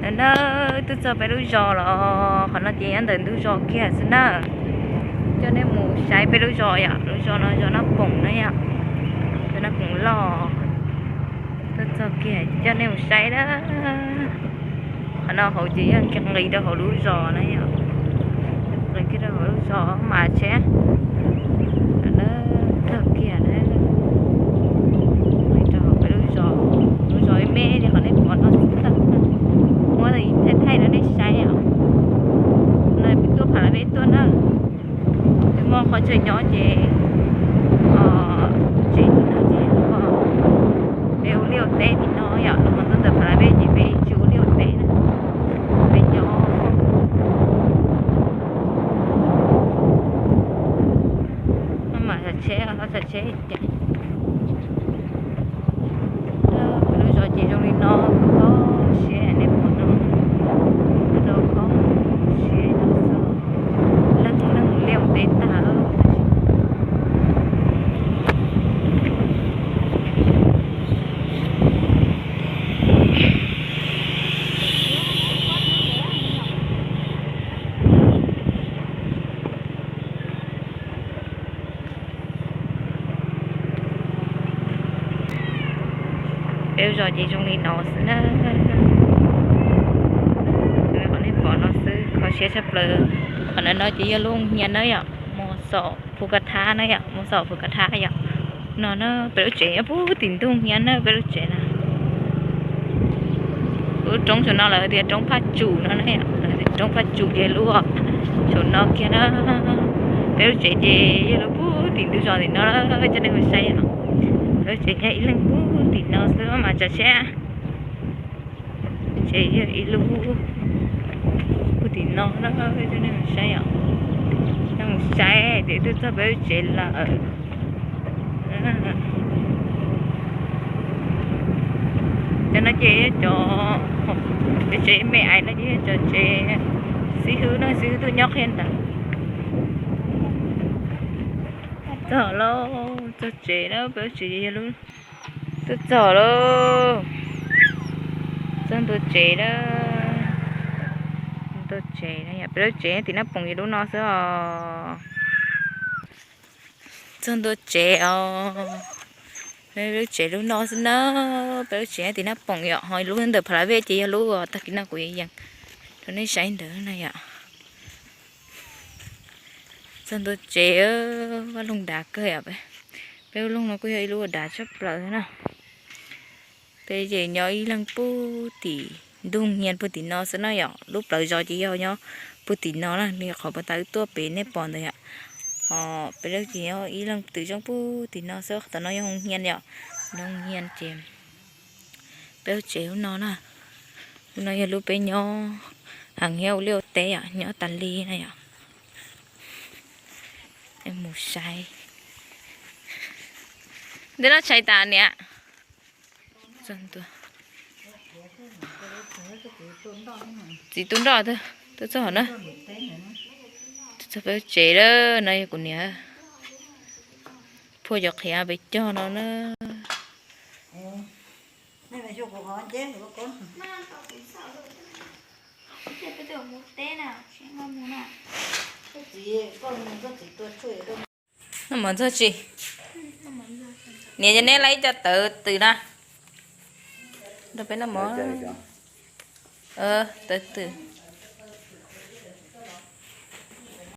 Ntawm no twb txog peb lub zos los, qhov no ces nyob ntawm ntug zos kiag xwb na. Coj nej mus saib peb lub zos yom, lub zos no zos Naj Poom na yom, zos Naj Poom Loj. Twb txog kiag coj nej mus saib na. Qhov no hauv ces yog nqis rau hauv lub zos na yom, nqis kiag rau hauv lub zos mas tsheb txog kiag na. Nqis rau hauv peb lub zos, lub zos ib me li qhov nej pom no xwb. Muab thaij thaij rau nej saib os. No peb tuaj Pha La Vej tuaj na. Peb muaj qhov chaw nyob ces tsev no ces peb ua liaj ua teb tim no yom, los tuaj ntawm Pha La Vej ces peb tsis ua liaj ua teb na, peb nyob. Maj mam xav tsheb, xav tsheb ces lub zos ces zoo li no, kho siab nej pom no, tau kho siab no xwb, leej leej mus liaj mus teb tag. Peb lub zos ces zoo li no xwb na. Qhov nej pom no xwb, kho siab tshaj plaws. Qhov no no ces yog lub hnyiab na yom, mus saum Phu Ka Thab na yom, mus saum Phu Ka Thab yom. No na peb lub tsev nyob puag tim ntug hnyiab na, peb lub tsev na. Lub roob saum no lawv tias roob Phaj Tsum no na, lawv tias roob Phaj Tsum ces lub saum no kiag na. Peb lub tsev ces yog lub puag tim ntug zos tim no, coj nej mus saib os. Peb lub tsev nyob ib leeg puag tim no xwb mas tsav tsheb. Tsev yog ib lub puag tim no na, coj nej mus saib os. Nej mus saib ces twb txog peb lub tsev lawm. Cov no ces yog cov, cov tsev me ais no ces yog cov tsev xib hwb no, xib hwb tuaj nyob qhia ntawd. Txog lauj, txog tsev na, peb lub tsev yog lub, twb txog lauj. Txog ntua tsev na. Ntua tsev na yom, peb lub tsev tim Naj Poom yog lub no xwb os. Txog ntua tsev os. Peb lub tsev lub no xwb na. Peb lub tsev tim Naj Poom yom, ho lub ntawm Pha La Vej ces yog lub tag kis no kuv yees rau nej saib ntawd na yom. Txog ntua tsev, vaj loog dav kawg yom. Peb lub loog no kuj yog ib lub dav tshaj plaws na. Peb ces nyob ib leeg puag tim ntug hnyiab puag tim no xwb na yom. Lub plawv zos ces yog nyob puag tim no na, li qhov puag ta wb tuaj pem nej pom ntawd yom. Ho peb lub ces nyob ib leeg twm zeej puag tim no xwb, qhov tom no yog hoo hnyiab yom. Hoo hnyiab ces peb lub tsev lub no na, lub no yog lub peb nyob heev thiab ua liaj ua teb yom, nyob tas li na yom. Mus saib, ntawm no tshais tas niam. Txiv tu nroj, twb txog na. Twb txog peb lub tsev lawm, no yog kuv niam. Phua cov qhiav pem cog no na. Noj mov ntxuag tsi? Niam, cov neb lawv ib co tawv twm na. Rau peb noj mov. Tawv twm.